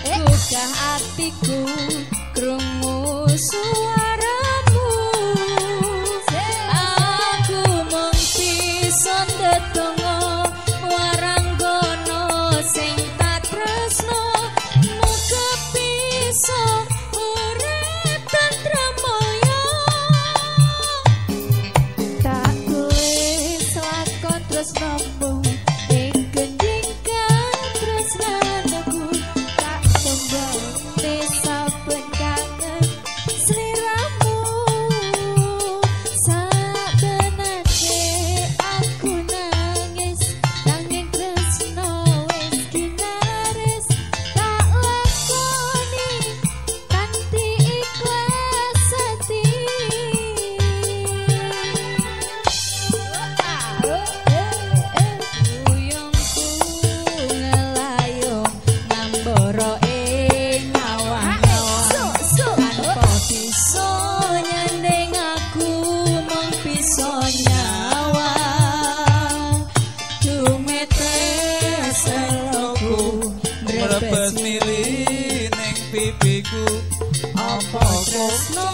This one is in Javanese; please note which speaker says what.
Speaker 1: Tergugah atiku krungu suaramu. Aku mung bisa ndedonga waranggono sing tak tresno. Muga bisa urip tentrem mulya. Tak tulis lakon tresnomu ing gending katresnanku. Tak tembang saben kangen sliramu. Sabenane aku nangis nanging tresno wis kinaris. Tak lakoni kanthi ikhlas ati. Uyungku ngelayung ngambara ing awang-awang. Tanpa bisa nyanding aku mung bisa nyawang. Dumetes eloku
Speaker 2: Mrebes
Speaker 1: mrebes
Speaker 2: mili ning pipiku.
Speaker 1: Apa tresno